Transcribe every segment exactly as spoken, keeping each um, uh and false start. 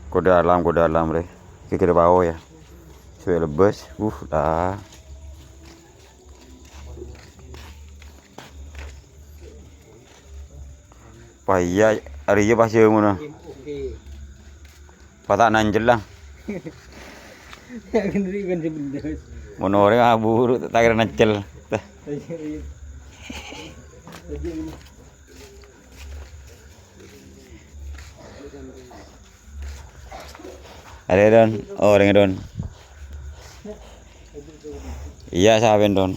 Kodâ alam, kodâ alam, rè. Ghâghâr pao, yâ. Suwè lebbâs. Uh, la. Wah, iyâ, arèya pas jhâ' ngono. Pas ta' nancel, la. Mon orèng aburu, ta' kèra nancel. Arè, Don. Oh, orèng, Don. Iyâ, sampèyan, Don.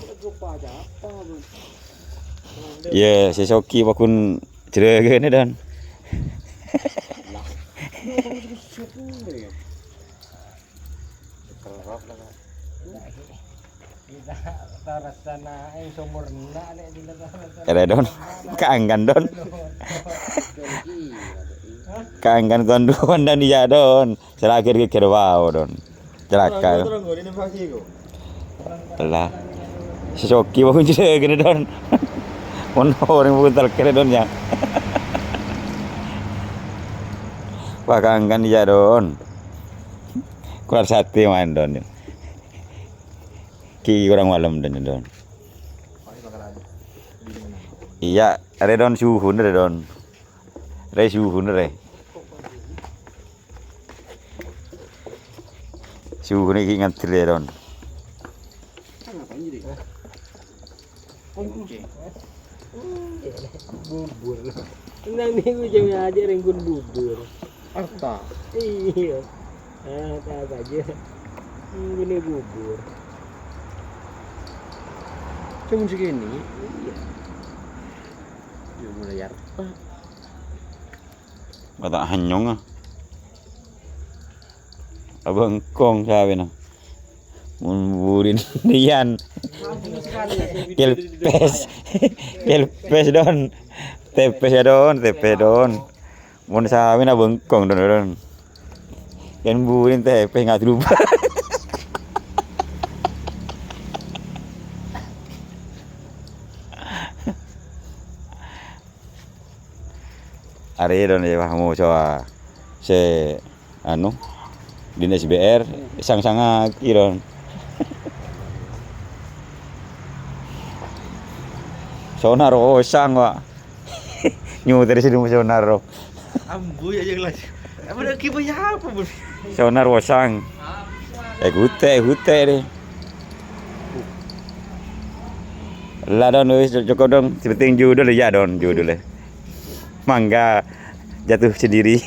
Iyâ, sè sogi paggun jhârâghâna, Don. Arè, Don. Kaangkan, Don. Kaangkan konduwan, Don, iyâ, Don. Sè lakèr ghâghâr pao, Don. Calaka, Don. Ella. Sè sogi paggun jhârâghâna, Don. Mon orèng paggun talkèr, Don, yâ. Wah, kaangkan, iyâ, Don. Kurang satè maèn, Don. Ghi' kurang malem, Don, Don. Iyâ, rè, Don, suhun, rè, Don. Rè, suhun, rè. Suhun ghi' ngantri, rè, Don. Bubur. Nang niku jam aja rèng ghun bubur. Arta. Iyâ. Ah, ta' apa aja. Hmm, ini bubur. Cuman segini. Iyâ. Ya, mulai arta. Mata hanyong, ah. Abengkong sawèna. Mon burin, Yan. Kelpes. Kelpes, Don. Tepes, yâ, Don. Tepes, Don. Mon sawèna abengkong, Don, Don. Yan burin tepes ngadruba. Arè, Don, yâ, wah, moso, ah. Sè, anu, din S B R, sang-sangaghi, Don. Sonar osang, Pak. Nyoter sè sonar, Pak. Ambu, yâ, yâ, laju. Apa lagi, apa, yâ, apa, Bun? Sonar osang. Eh, gute, gute, deh. Lah, Don, wis cukup, Don. Sè penting judul, yâ, Don, judul, yâ. Mangga jatuh sendiri.